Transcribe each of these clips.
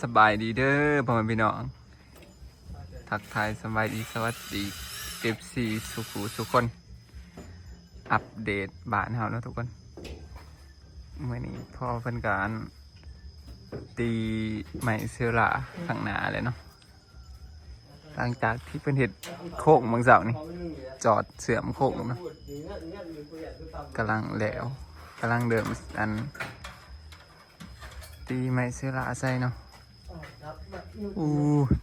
ສະບາຍດີເດີພໍ່ແມ່ພີ່ນ້ອງ ທັກທາຍສະບາຍດີ ສະຫວັດດີ ເອັຟຊີ ສູ່ຜູ້ສູ່ຄົນ ອັບເດດບ້ານເຮົາເນາະທຸກຄົນ. ມື້ນີ້ພໍ່ເພິ່ນກະອັນ ຕີໄມ້ເຊລາຂ້າງໜ້າແຫຼະເນາະ ຫຼັງຈາກທີ່ເພິ່ນເຮັດໂຄ້ງມື້ເຊົ້ານີ້ ຈອດເຊື່ອມໂຄ້ງເນາະ ກຳລັງແລ້ວ ກຳລັງເລີ່ມອັນ ຕີໄມ້ເຊລາໃສ່ເນາະ. ອູ້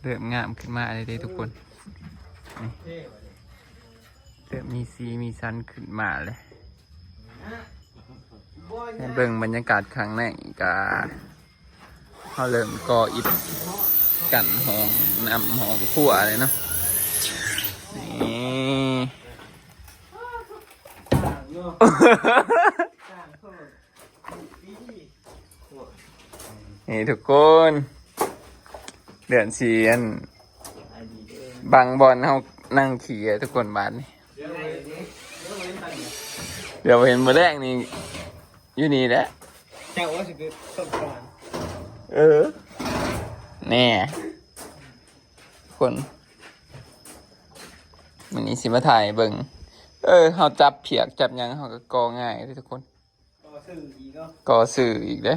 ເລີ່ມງາມຂຶ້ນມາແລ້ວເດ້ທຸກຄົນ ນີ້ ເລີ່ມມີສີມີສັນຂຶ້ນມາແລ້ວ. ໃຫ້ເບິ່ງບັນຍາກາດຂ້າງໃນ ກະເຮົາເລີ່ມກໍ່ອິດກັ້ນຫ້ອງນ້ຳຫ້ອງຄົວແລ້ວເນາະ ນີ້ ນີ້ທຸກຄົນ ເດືອນສີ່ອັນ ບັງບ່ອນເຮົານັ່ງຂີ້ທຸກຄົນບາດນີ້ ດຽວເຫັນມື້ແລງນີ້ ຢູ່ນີ້ແຫຼະ ເຈົ້າວ່າຊິໄປສົ່ງສະຫວັນ ເອີ ແນ່ ຄົນ ມື້ນີ້ຊິມາຖ່າຍເບິ່ງ ເອີ ເຮົາຈັບຜຽກຈັບຫຍັງ ເຮົາກໍກໍ່ງ່າຍເດ້ທຸກຄົນ. ກໍ່ຊື່ອີກເນາະ ກໍ່ຊື່ອີກເດ້.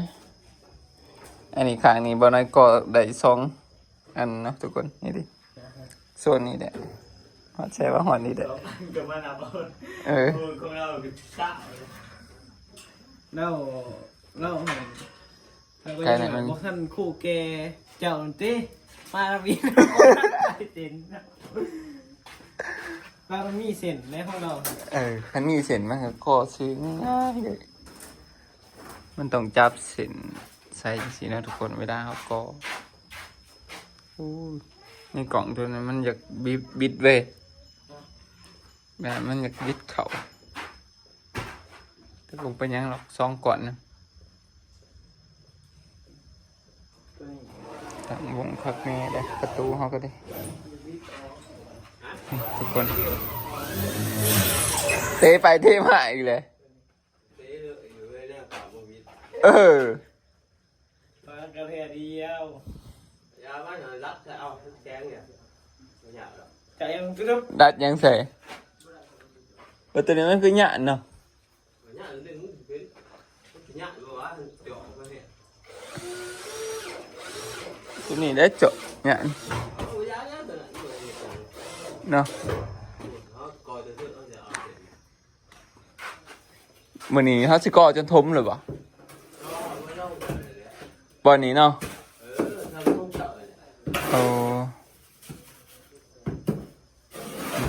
ອັນນີ້ຂ້າງນີ້ ບ່າວນ້ອຍກໍ່ໄດ້ສອງອັນເນາະທຸກຄົນ ນີ້ເດ້ ໂຊນນີ້ແຫຼະ ຮອດໃສ່ວ່າຮອດນີ້ແຫຼະ ຈະມານັບເອົາ ເອີ ຂອງເຮົາຄືຊະ ແລ້ວ ແລ້ວ ໃກ້ແລ້ວມັນ ບໍ່ທັນຄູ່ແກ່ເຈົ້າຫັ້ນຕິ ປາລະມີບໍ່ທັນໄດ້ເຕັມ ປາລະມີເສັ້ນໃນຂອງເຮົາ ເອີ ຄັນມີເສັ້ນມັນກໍກໍ່ຊື່ງ່າຍໆເລີຍ ມັນຕ້ອງຈັບເສັ້ນໃສ່ຈັ່ງຊີ້ເນາະທຸກຄົນ ເວລາເຮົາກໍ່ ໂອ້ຍ ໃນກ້ອງໂຕນັ້ນມັນຢາກບິດ ບິດເວີຍ ແບບມັນຢາກບິດເຂົ້າ. ແຕ່ບໍ່ເປັນຫຍັງດອກ ສອງກ້ອນນະ ຕັ້ງວົງຄັກແນ່ເດ້ ປະຕູເຮົາກໍໄດ້ ນີ້ທຸກຄົນ ເທໄປເທມາອີກແລ້ວ ເອີ. ປາກະແພດຽວ ຢ່າມາດັດໃສ່ເອົາແຂງນີ້ ບໍ່ຍາກດອກ ຈັດຫຍັງໃສ່ ເອີ ໂຕນີ້ມັນຄືຍານເນາະ ໂຕນີ້ໄດ້ເຈາະຍານເນາະ. ມື້ນີ້ເຮົາຊິກໍ່ຈົນຖົມເລີຍບໍ່? ບ່ອນນີ້ເນາະ. ໂອ້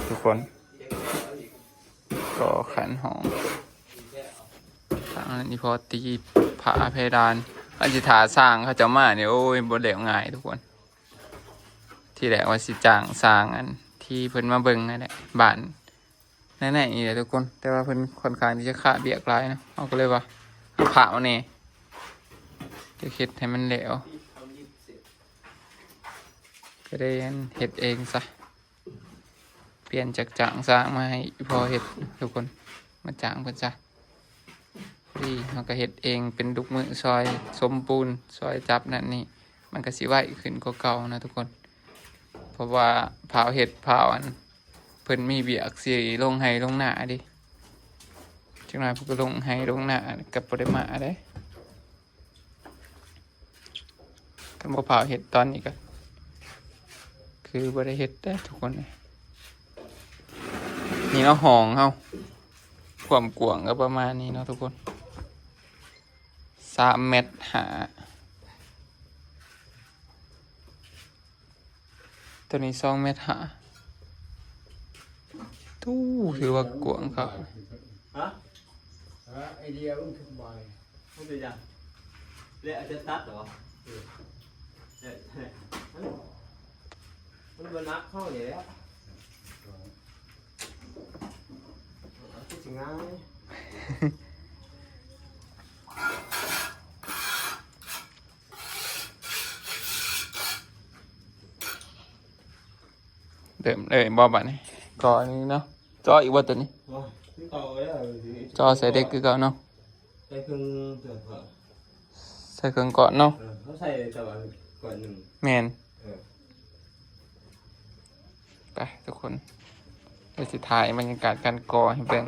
ທຸກຄົນ ກໍ່ຂັ້ນຫ້ອງ ທາງນັ້ນອີ່ພໍ່ຕີຝາເພດານ ອັນຊິຖ້າຊ່າງເຂົາເຈົ້າມານີ້ ໂອ້ຍ ບໍ່ແລ້ວງ່າຍທຸກຄົນ. ທີແລກວ່າຊິຈ້າງຊ່າງ ອັນທີ່ເພິ່ນມາເບິ່ງນັ້ນແຫຼະ ບ້ານ ໃນໆນີ້ແຫຼະທຸກຄົນ ແຕ່ວ່າເພິ່ນຂ້ອນຂ້າງທີ່ຈະຄະວຽກຫຼາຍເນາະ ເຮົາກໍເລີຍວ່າເອົາຜ້າມາແດ່ ຈະເຮັດໃຫ້ມັນແລ້ວ ກໍໄດ້ອັນເຮັດເອງຊະ ປ່ຽນຈາກຈ້າງຊ່າງມາໃຫ້ອີ່ພໍ່ເຮັດທຸກຄົນ ມາຈ້າງເພິ່ນຊະ. ນີ້ເຮົາກໍເຮັດເອງເປັນລູກມື ຊ່ອຍສົມປູນ ຊ່ອຍຈັບນັ້ນນີ້ ມັນກໍຊິໄວຂຶ້ນກວ່າເກົ່ານະທຸກຄົນ ເພາະວ່າພ້າວເຮັດພ້າວອັນ ເພິ່ນມີວຽກຊິລົງໄຮ່ລົງນາເດ້ ຈັກໜ້ອຍເພິ່ນກໍລົງໄຮ່ລົງນາກໍບໍ່ໄດ້ມາເດ້. ຄັນບໍ່ພ້າວເຮັດຕອນນີ້ກໍຄືບໍ່ໄດ້ເຮັດເດ້ທຸກຄົນເອີຍ. ນີ້ເນາະຫ້ອງເຮົາ ຄວາມກວ້າງກໍປະມານນີ້ເນາະທຸກຄົນ ສາມແມັດຫ້າ ໂຕນີ້ສອງແມັດຫ້າ ຕູ້ ຖືວ່າກວ້າງຄັກ. ຮະ? ເອີ ໄອເດຍມັນຄືບາຍ ມັນເປັນຫຍັງ? ແລ້ວຈະຕັດເຫວະ? ເອີ ແລ້ວ ມັນ ມັນບໍ່ໜັກເທົ່ານີ້ແຫຼະ ເອີ ຄືຊິງ່າຍ. ເລີ່ມເລີຍບໍ່ບາດນີ້? ກໍອັນນີ້ເນາະ ເຈາະອີກບໍ່ໂຕນີ້? ບໍ່ ຄືເກົ່າແລ້ວ ເຈາະໃສ່ເດັກຄືເກົ່າເນາະ ໃສ່ເຄິ່ງ ໃສ່ເຄິ່ງກ່ອນເນາະ ເອີ ເຮົາໃສ່ແຕ່ວ່າ ກ່ອນໜຶ່ງ ແມ່ນ ເອີ ໄປທຸກຄົນ ດຽວຊິຖ່າຍບັນຍາກາດການກໍ່ໃຫ້ເບິ່ງ.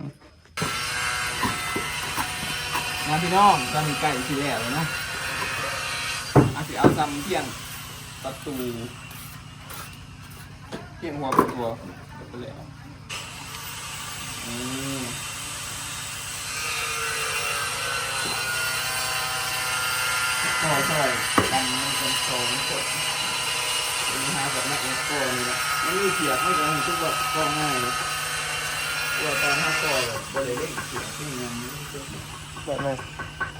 ມາພີ່ນ້ອງ ຕອນນີ້ໃກ້ຊິແລ້ວແລ້ວນະ ເຮົາຊິເອົາຊ່ຳພຽງປະຕູ ພຽງຫົວປະຕູກໍແລ້ວ. ອືມ ກໍຊ່ອຍກັນ ມັນເປັນສອງຄົນ ເປັນຫາກັບນັກເອກກໍນີ້ແຫຼະ ມັນມີສຽກ ມັນກໍຮູ້ສຶກວ່າກໍງ່າຍ ວ່າຕອນເຮົາກໍແບບບໍ່ໄດ້ເລັ່ງສຽກເລັ່ງຫຍັງ ມັນເປັນແບບນັ້ນ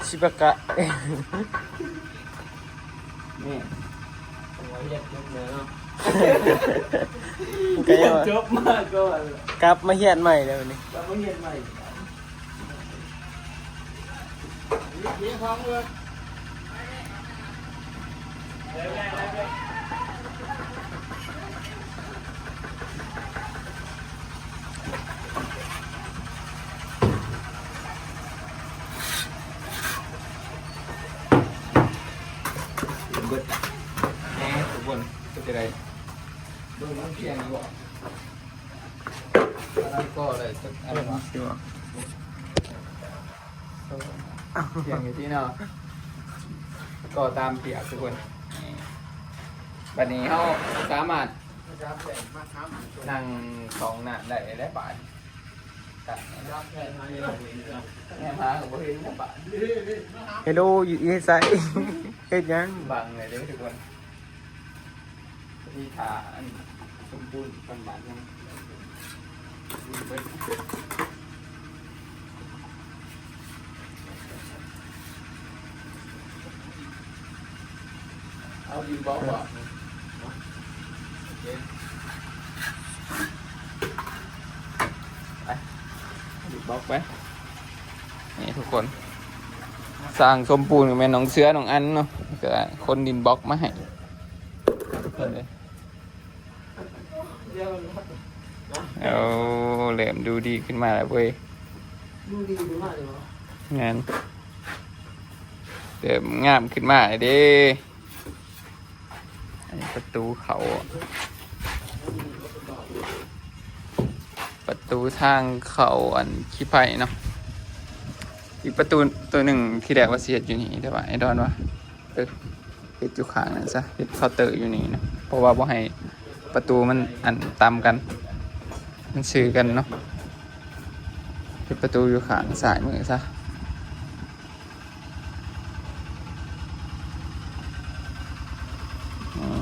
ຊິປະກະ ນີ້ ໂອ້ຍ ຮຽນຈົບແລ້ວເນາະ ກໍຍັງວ່າ ຈົບມາກ່ອນ ກັບມາຮຽນໃໝ່ແລ້ວນີ້ ກັບມາຮຽນໃໝ່. ເບິດແນ່ທຸກຄົນ ເປັນຈັ່ງໃດ ເບິ່ງມັນພຽງຢູ່ບໍ່? ກຳລັງກໍ່ໄດ້ຈັກອັນວະ ພຽງຢູ່ຕິເນາະ ກໍ່ຕາມປຽກທຸກຄົນ. ບັດນີ້ເຮົາສາມາດ ນັ່ງສອງໜ້າໄດ້ແລ້ວບາດ ແນມຫາກໍບໍ່ເຫັນແລ້ວບາດ. ເຮໂລ ຢູ່ເອໄຊ ເຮັດຫຍັງ? ບັງເລີຍເດ້ທຸກຄົນ ທີ່ຖ້າອັນສົມບູນກ່ອນບາດໜຶ່ງ. ເອົາດິນບລັອກບໍ່? ໂອເຄ ໄປ ດິນບລັອກໄປ. ນີ້ທຸກຄົນ ສ້າງສົມປູນກໍແມ່ນນ້ອງເສືອ ນ້ອງອັນເນາະ ກໍຂົນດິນບລັອກມາໃຫ້ເພິ່ນເລີຍ. ໂອ້ ເລີ່ມດູດີຂຶ້ນມາແລ້ວເວີຍ ດູດີຂຶ້ນມາເລີຍບໍ່? ແມ່ນ ເລີ່ມງາມຂຶ້ນມາແລ້ວເດ້. ອັນນີ້ປະຕູເຂົ້າ ປະຕູທາງເຂົ້າອັນຂີ້ໄພເນາະ. ອີກປະຕູໂຕໜຶ່ງ ທີແລກວ່າຊິເຮັດຢູ່ນີ້ ແຕ່ວ່າໄອ້ດອນວ່າ ເອີ ເຮັດຢູ່ຂ້າງນັ້ນຊະ ເຮັດເຄົາເຕີຢູ່ນີ້ນະ ເພາະວ່າບໍ່ໃຫ້ປະຕູມັນອັນຕຳກັນ ມັນຊື່ກັນເນາະ. ເຮັດປະຕູຢູ່ຂ້າງຊ້າຍມືຊະ. ອືມ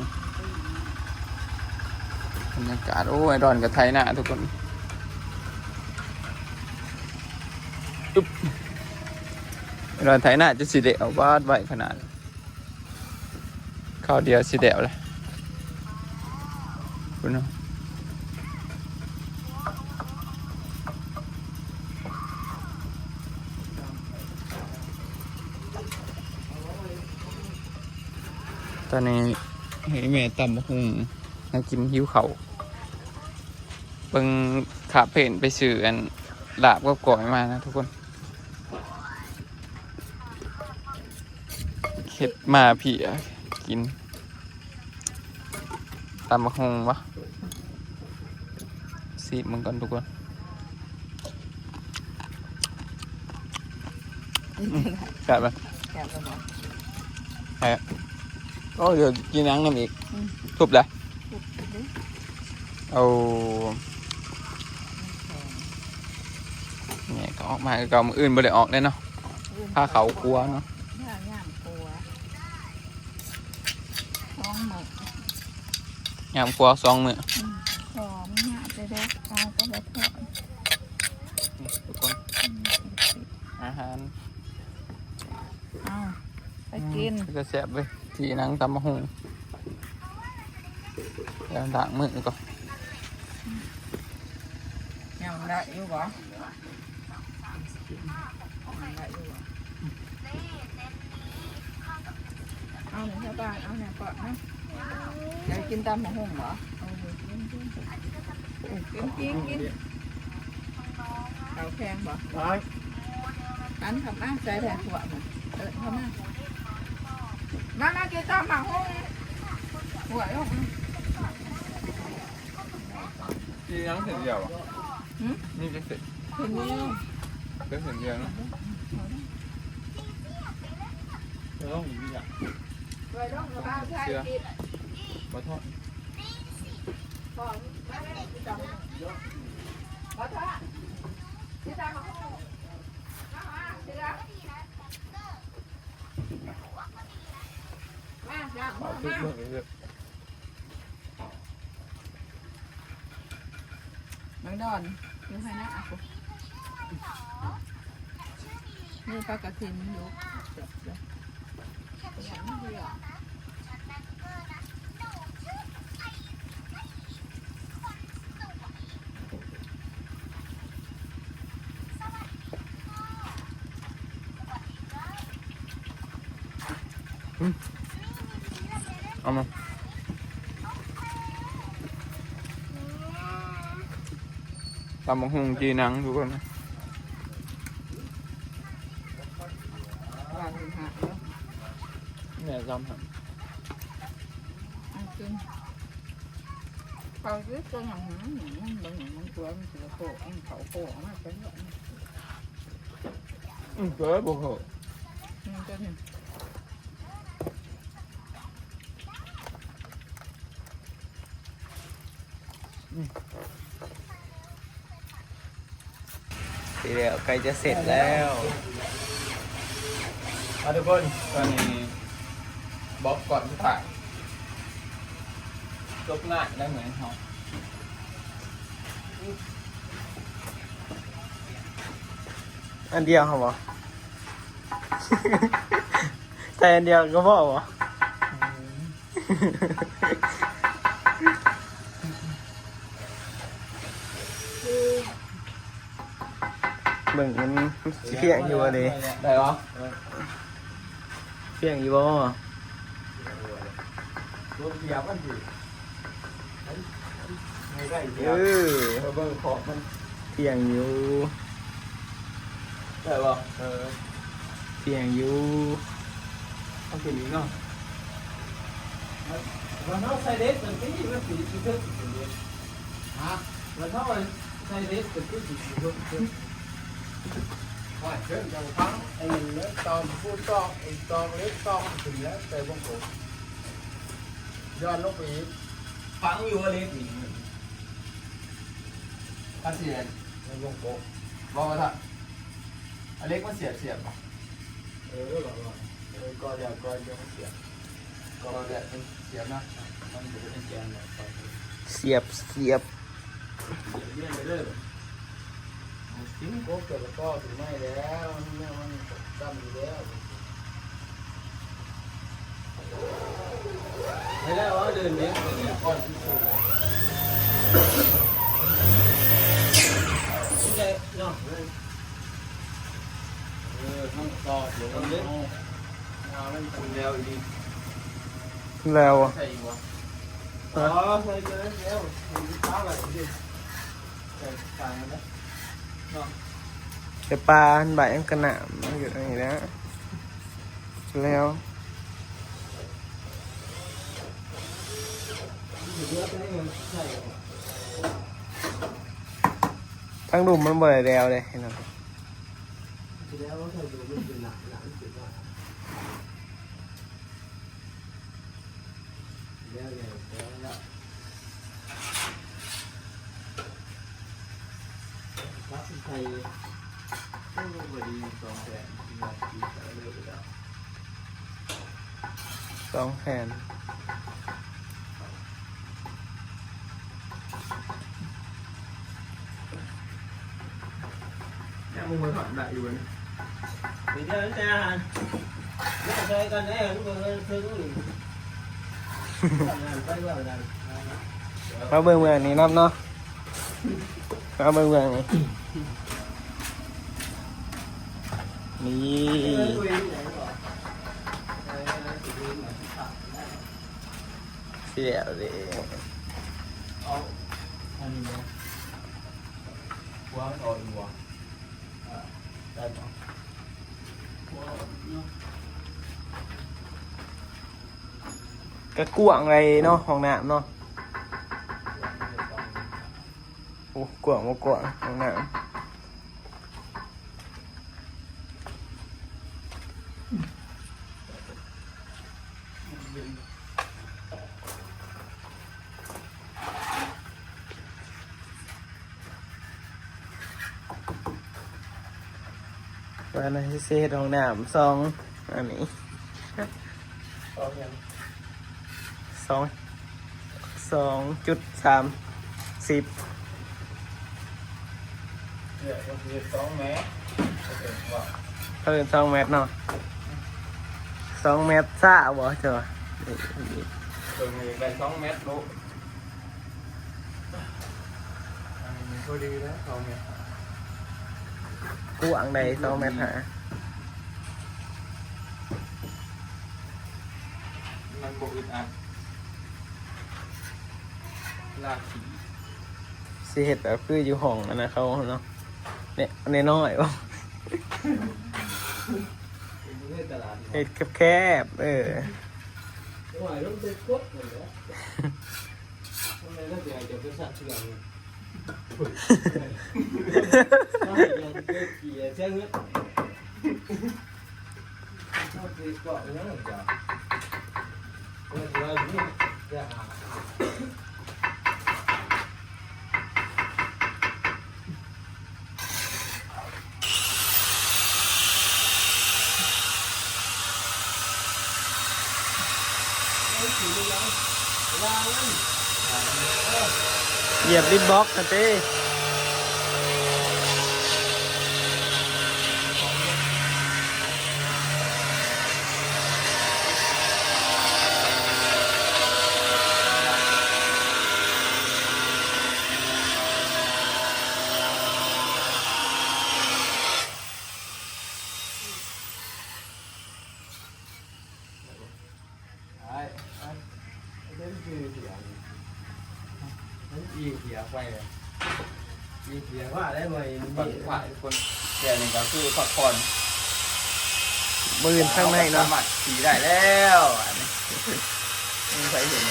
ບັນຍາກາດ ໂອ້ ໄອ້ດອນກໍໄຖນາທຸກຄົນ. ອຶບ ໄອ້ດອນໄຖນາຈົນຊິໄດ້ເອົາບາດໄວຂະໜາດ. ຄາວດຽວຊິແລ້ວແຫຼະ ພຸ້ນເນາະ. ຕອນນີ້ໃຫ້ແມ່ຕຳບັກຫຸ່ງໃຫ້ກິນ ຫິວເຂົ້າ. ເບິ່ງຄາເຟນ ໄປຊື້ອັນລາບກັບກ້ອຍມານະທຸກຄົນ. ເຮັດມາເພຍກິນ ຕຳບັກຫຸ່ງວະ ຊີມເບິ່ງກ່ອນທຸກຄົນ. ແຊບບໍ່? ແຊບແລ້ວບໍ່? ແຊບ. ໂອ້ ດຽວກິນຫຍັງນຳອີກ? ອືມ ທຸບເດ້ ທຸບເດ້. ໂອ້ ນີ້ກໍອອກມາຄືເກົ່າ ມື້ອື່ນບໍ່ໄດ້ອອກເດ້ເນາະ ພາເຂົ້າຄົວເນາະ ພາຍ່າງຄົວສອງມື້ ຍ່າງຄົວສອງມື້. ອືມ ຫອມຫາແຕ່ດອກ ເອົາແຕ່ດອກ. ນີ້ທຸກຄົນ ອືມ ອາຫານ ເອົາ ໄປກິນ ອືມ ເປັນຕາແຊບເວີຍ ທີ່ນັ່ງຕຳບັກຫຸ່ງ. ແລ້ວລ້າງມືກ່ອນ. ຍັງໄດ້ຢູ່ບໍ່? ຍັງໄດ້ຢູ່ບໍ່? ເອົາແດ່ຊາວບ້ານ ເອົາແດ່ປອດມາ. ຢາກກິນຕຳບັກຫຸ່ງບໍ່? ເອີ ກິນ ກິນ ກິນ ກິນ ກິນ. ເອົາແຂງບໍ່? ອັນເຂົ້າມາໃສ່ແຜ່ຂວບ ເອີ ເຂົ້າມາ ມາ ມາກິນຕຳບັກຫຸ່ງ. ຫົວອອກ ມີຫຍັງເສັ້ນດຽວອະ? ຫຶ? ມີຈັກເສັ້ນ? ເສັ້ນດຽວ ເປັນເສັ້ນດຽວເນາະ. ເອີ ມີຫຍັງ? ເສືອ ບໍ່ທອດ. ບັກດອນ ຢູ່ໃຫ້ນະ ນີ້ປາກະທິນຢູ່. ອືມ ເອົາມາ ຕຳບັກຫຸ່ງຈີ່ໜັງທຸກຄົນ. ແມ່ນຕຳຫັ້ນ ເອົາກິນ ເຂົາຄືຕົວຫຍັງຫື ມັນເບິ່ງມັນຕົວມັນຊິໂປະ ເອົາເຂົ້າໂປະອອກມາເປັນແບບນີ້. ອືມ ເກີດບໍ່ເຂົ້າ ອືມ ຕົວນີ້. ອືມ ຊິແລ້ວ ໃກ້ຈະເສັດແລ້ວ. ມາທຸກຄົນ ຕອນນີ້ບລັອກກ່ອນສຸດທ້າຍ ຈົບງານແລ້ວເໝືອນເຮົາ. ອັນດຽວເຮົາບໍ່? ໃສ່ອັນດຽວກໍພໍບໍ່? ເບິ່ງມັນຊິພຽງຢູ່ບໍ່ເດ? ໄດ້ບໍ່? ພຽງຢູ່ບໍ່? ເອີ ເບິ່ງຂອບມັນ ພຽງຢູ່ ໄດ້ບໍ່? ເອີ ພຽງຢູ່ ເອົາຂຶ້ນອີກເນາະ. ວ່າເຮົາໃສ່ເຫຼັກ ມັນຊິ ມັນຊິຖືກຂຶ້ນເດ້. ຮະ? ວ່າເຮົາໃສ່ເຫຼັກ ມັນຊິຖືກຂຶ້ນ. ວ່າເຊີນເຈົ້າຟັງ ໄອ້ເຫຼັກຕອກ ຜູ້ຕອກ ໄອ້ຕອກເຫຼັກຕອກຂຶ້ນແລ້ວ ໃສ່ວົງກົບ ຍ້ອນລົງໄປອີກ. ຝັງຢູ່ເຫຼັກນີ້ ຄັນຊິໃນວົງກົບ ບໍ່ວ່າຖ້າເອົາເຫຼັກມາສຽບ ສຽບບໍ່? ເອີ ກໍ ກໍ ເອີ ກໍແລ້ວ ກໍແລ້ວມັນສຽບ ກໍແລ້ວມັນສຽບນະ ມັນບໍ່ໄດ້ເປັນແກນແລ້ວ ສຽບ ສຽບ. ເລື່ອນໄປເລີຍ ກິນກົບແລ້ວກໍຕໍ່ຖືໄມ້ແລ້ວ ມັນ ມັນກໍຈ້ຳຢູ່ແລ້ວ. ໄປແລ້ວ ເດີນເດ້ ກ່ອນທີ່ສຸດ ເນາະ. ເອີ ເຮົາຕໍ່ລົງເດ້ ເອົາມັນ ແລ້ວອີກ ແລ້ວ ໃສ່ອີກບໍ່? ອໍ ໃສ່ໄປແລ້ວ ປາໄວ້ເດ້ ໃສ່ປາໄວ້ເນາະ ແຕ່ປາອັນໃບມັນກະໜາມ ມັນຢູ່ອັນນີ້ແຫຼະ ແລ້ວ ທາງລຸ່ມມັນບໍ່ໄດ້ແລ້ວເດ້ ເຫັນບໍ່? ແລ້ວ ແລ້ວ ແລ້ວ ແລ້ວ ປັບໃສ່ ໂອ້ ບໍ່ດີ ສອງແຜ່ນ ສອງແຜ່ນ. ແນວມັນບໍ່ຖອດໄດ້ຢູ່ເວີ້ຍ ເດີນແຕ່ ແນວໃສ່ກັນໄດ້ ມັນບໍ່ເຖິງ ໄປເບິ່ງກັນ ມາເບິ່ງເບື້ອງນີ້ນຳເນາະ ມາເບິ່ງເບື້ອງນີ້ ນີ້ ຊິແລ້ວເດ້ ເອົາອັນນີ້ບໍ່ ຫົວມັນອອກຢູ່ບໍ່? ອ່າ ໄດ້ບໍ່? ຫົວອອກເນາະ ໃ ກະກວ້າງໄດ໋ເນາະ ຫ້ອງນ້ຳເນາະ. ໂອ້ ກວ້າງບໍ່ກວ້າງ ຫ້ອງນ້ຳ. ວ່ານະ ຊິເຮັດຫ້ອງນ້ຳສອງ ອັນນີ້ ສອງຫຍັງ? ສອງ ສອງຈຸດສາມສິບ ເອີ ມັນຊິເຮັດສອງແມັດ ເພິ່ນສອງແມັດເນາະ ສອງແມັດຊາວບໍ່ ເຈົ້າວ່າ ເພິ່ນຢາກໄດ້ສອງແມັດໂລດ. ອັນນີ້ພໍດີແລ້ວ ສອງແມັດຫ້າ ກວ້າງໄດ້ສອງແມັດຫ້າ ມັນບໍ່ອຶດອັດ ລາກຂີ້ ຊິເຮັດແບບຄືຢູ່ຫ້ອງອັນນັ້ນເຂົາເນາະ ແນວນ້ອຍໆ ບໍ່ ເຮັດແຄບໆ ເອີ. ໂອ້ຍ ລົງໄປກົດນັ້ນແຫຼະ ທຳໄມລະຊິໃຫ້ເຈົ້າໄປຊັກເຄື່ອງ ໃຫ້ເຈົ້າໄປເກຍໃຊ້ເງິນ ເຮົາຊິເກາະຫຍັງລະເຈົ້າ ເພິ່ນວ່າຢູ່ນີ້ ຢຽບລິບບັອກຫັ້ນຕິ. ອ້າຍ ອ້າຍ ເປັນຄືເສຍ ມັນອີ່ເສຍໄປ ອີ່ເສຍວ່າໄດ້ບໍ່ ນີ້ ຜ່ອນຄາຍທຸກຄົນ ແບບນີ້ກໍຄືພັກຜ່ອນ ມື້ອື່ນຂ້າງໃນເນາະ ສາມາດຂີ່ໄດ້ແລ້ວ ອັນນີ້ ມີໃຜເຫັນ.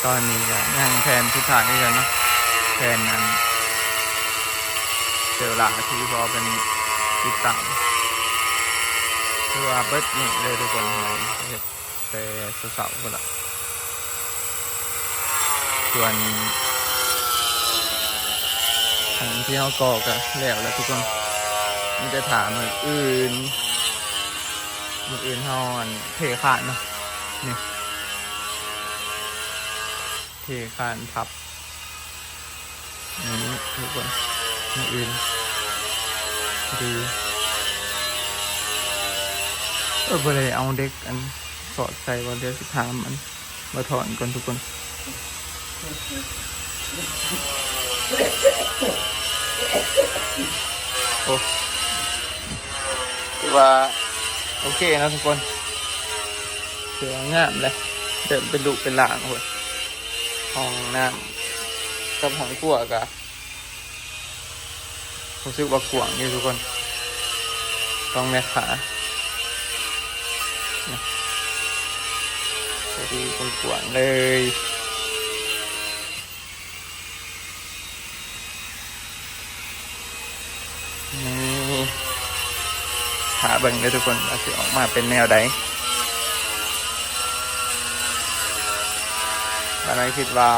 ຕອນນີ້ກໍຍັງແຜ່ນສຸດທ້າຍຄືກັນເນາະ ແຜ່ນອັນເຊວລາທີ່ພໍ່ເພິ່ນຕິດຕັ້ງ ຄືວ່າເບິດມື້ເລີຍທຸກຄົນ ເຮັດ ແຕ່ເຊົ້າໆພຸ້ນລະ ສ່ວນອັນທີ່ເຮົາກໍ່ກໍແລ້ວລະທຸກຄົນ ມີແຕ່ຖ້າມື້ອື່ນ ມື້ອື່ນເຮົາອັນເທຄານເນາະ ນີ້ ເທຄານທັບ ນີ້ທຸກຄົນ ມື້ອື່ນ ດີ ເອີ ບໍ່ໄດ້ເອົາເດັກອັນສອດໃສ່ ວ່າດຽວຊິຖາມອັນບ່າວຖອນກ່ອນທຸກຄົນ ໂອ້ ຖືວ່າໂອເຄເນາະທຸກຄົນ ຖືວ່າງາມແຫຼະ ເລີ່ມເປັນຮູບເປັນຮ່າງພຸ້ນ ຫ້ອງນ້ຳກັບຫ້ອງຄົວກະ ຮູ້ສຶກວ່າກວ້າງຢູ່ທຸກຄົນ ຕ້ອງແມ່ນຂາ ພໍດີກວ້າງໆເລີຍ ນີ້ ຖ້າເບິ່ງເດີທຸກຄົນ ວ່າຊິອອກມາເປັນແນວໃດ ບາດນີ້ຄິດວ່າ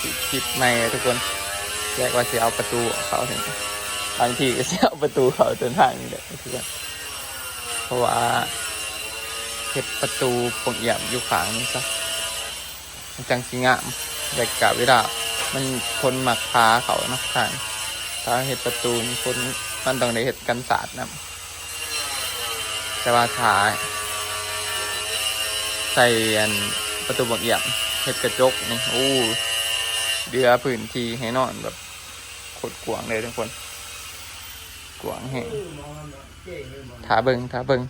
ຊິຄິດໃໝ່ທຸກຄົນ ແລກວ່າຊິເອົາປະຕູເຂົ້າ ບາງທີກໍຊິເອົາປະຕູເຂົ້າຕົ້ນທາງນີ້ແຫຼະທຸກຄົນ ເພາະວ່າເຮັດປະຕູປ່ອງອຽມຢູ່ຂ້າງນີ້ຊະ ມັນຈັ່ງຊິງາມ ແລະກະເວລາມັນ ຄົນມັກຜ່າເຂົ້ານຳທາງ ຖ້າເຮັດປະຕູນີ້ ຄົນ ມັນຕ້ອງໄດ້ເຮັດກັນສາດນຳ. ແຕ່ວ່າຖ້າໃສ່ອັນປະຕູບັກອຽມ ເຮັດກະຈົກນີ້ ໂອ້ ເຫຼືອພື້ນທີ່ໃຫ້ນອນແບບໂຄດກວ້າງເລີຍທຸກຄົນ ກວ້າງແຮງ ຖ້າເບິ່ງ ຖ້າເບິ່ງ.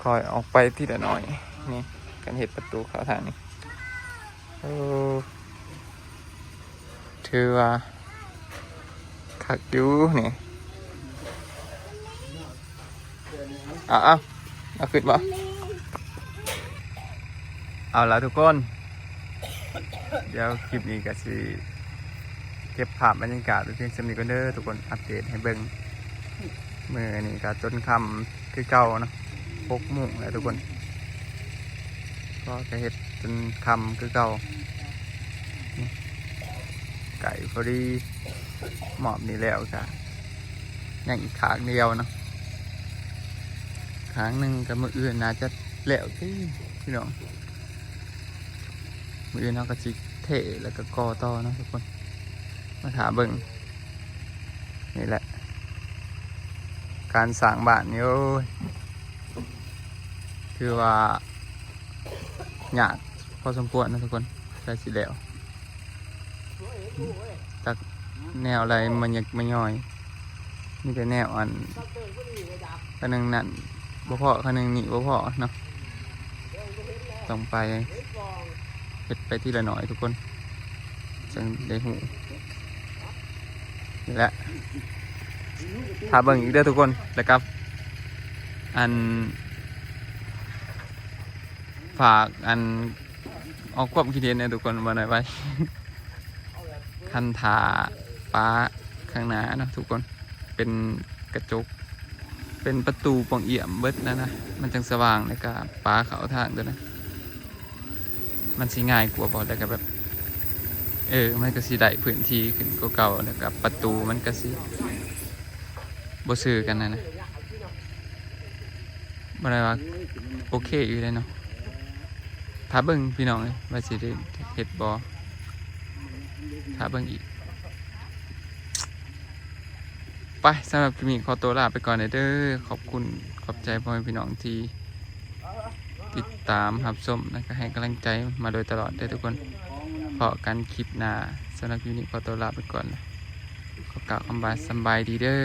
ຄ່ອຍອອກໄປທີລະໜ້ອຍ. ນີ້ ການເຮັດປະຕູເຂົ້າທາງນີ້ ໂອ້ ຖືວ່າຄັກຢູ່ນີ້. ເອົາ ເອົາ ເອົາຂຶ້ນບໍ່? ເອົາລະທຸກຄົນ ດຽວຄລິບນີ້ກະຊິເກັບພາບບັນຍາກາດໄວ້ພຽງສ່ຳນີ້ກ່ອນເດີທຸກຄົນ ອັບເດດໃຫ້ເບິ່ງ. ມື້ນີ້ກະຈົນຄ່ຳຄືເກົ່າເນາະ ຫົກໂມງແລ້ວທຸກຄົນ ກໍກະເຮັດຈົນຄ່ຳຄືເກົ່າ. ນີ້ ໃກ້ພໍດີ ມອບນີ້ແລ້ວກະຍັງອີກຂ້າງດຽວເນາະ ຂ້າງໜຶ່ງກະມື້ອື່ນໜ້າຈະແລ້ວຕິພີ່ນ້ອງ. ມື້ອື່ນເຮົາກະຊິເທແລ້ວກະກໍ່ຕໍ່ເນາະທຸກຄົນ ມາຖ້າເບິ່ງ. ນີ້ແຫຼະ ການສ້າງບ້ານນີ້ ໂອ້ຍ ຖືວ່າຍາກພໍສົມຄວນເນາະທຸກຄົນ ໃກ້ຊິແລ້ວ. ຈັກແນວໃດມາຍັກມາຍ່ອຍ ມີແຕ່ແນວອັນ ຄັນໜຶ່ງນັ້ນບໍ່ພໍ ຄັນໜຶ່ງນີ້ບໍ່ພໍເນາະ ຕ້ອງໄປເຮັດໄປທີລະໜ້ອຍທຸກຄົນ ຈັ່ງໄດ້ຮູ້. ນີ້ແຫຼະ ຖ້າເບິ່ງອີກເດີທຸກຄົນ ແລ້ວກະອັນ ຝາກອັນ ອອກຄວາມຄິດເຫັນແດ່ທຸກຄົນ ວ່າແນວໃດ ຄັນຖ້າປ້າຂ້າງໜ້າເນາະທຸກຄົນ ເປັນກະຈົກ ເປັນປະຕູປ່ອງອຽມເບິດນັ້ນນະ ມັນຈັ່ງສະຫວ່າງ ແລ້ວກະປ້າເຂົ້າທາງໂຕນັ້ນ ມັນຊິງ່າຍກວ່າບໍ່? ແລ້ວກະແບບ ເອີ ມັນກະຊິໄດ້ພື້ນທີ່ຂຶ້ນກວ່າເກົ່າ ແລ້ວກະປະຕູມັນກະຊິບໍ່ຊື່ກັນຫັ້ນນະ. ບໍ່ໄດ້ວ່າໂອເຄຢູ່ເດ້ເນາະ ຖ້າເບິ່ງພີ່ນ້ອງເອີຍ ວ່າຊິໄດ້ເຮັດບໍ່ ຖ້າເບິ່ງອີກ. ໄປ ສຳລັບຄລິບນີ້ຂໍຕົວລາໄປກ່ອນເດີ ຂອບຄຸນຂອບໃຈພໍ່ແມ່ພີ່ນ້ອງທີ່ຕິດຕາມຮັບຊົມ ແລະກະໃຫ້ກຳລັງໃຈມາໂດຍຕະຫຼອດເດີທຸກຄົນ. ພໍ້ກັນຄລິບໜ້າ ສຳລັບຄລິບນີ້ຂໍຕົວລາໄປກ່ອນ ຂໍກ່າວຄຳວ່າສຳບາຍດີເດີ.